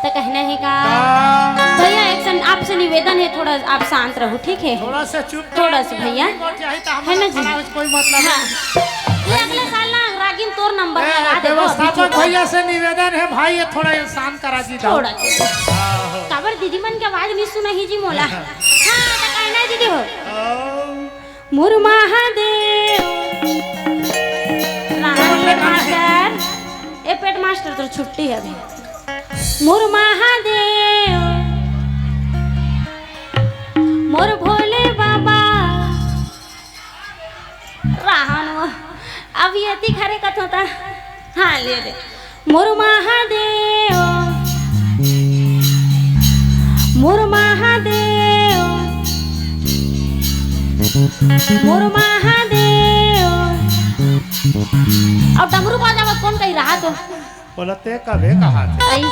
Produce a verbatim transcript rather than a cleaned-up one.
त कहना हे का? का? भैया, एक सन आपसे निवेदन हे, थोड़ा आप शांत रहू, ठीक हे? थोड़ा सा चुप थोड़ा सा भैया। है ना जी? कोई मतलब हाँ। नहीं। ये अगले साल ना रागिन तोर नंबर ए, लगा दे, व्यवस्थापक भैया से निवेदन हे भाई, ये थोड़ा ये शांत करा जी, थोड़ा। काबर दीदी मन के आवाज नहीं सुना ही जी मोला। हाँ, त कहना दीदी हो। मोर महादेव। राहन पेट मास्टर, ए पेट मास्टर, तोर छुट्टी हे अभी। मोर महादेव, मोर भोले बाबा। राहन वो, अभी एती खरे कथों ता। हाँ, ले ले। मोर महादेव, मोर महादेव, मोर महादेव। अउ डमरू बजावत कोन कही रहा तो? बोला ते कबे कहा थे? आई।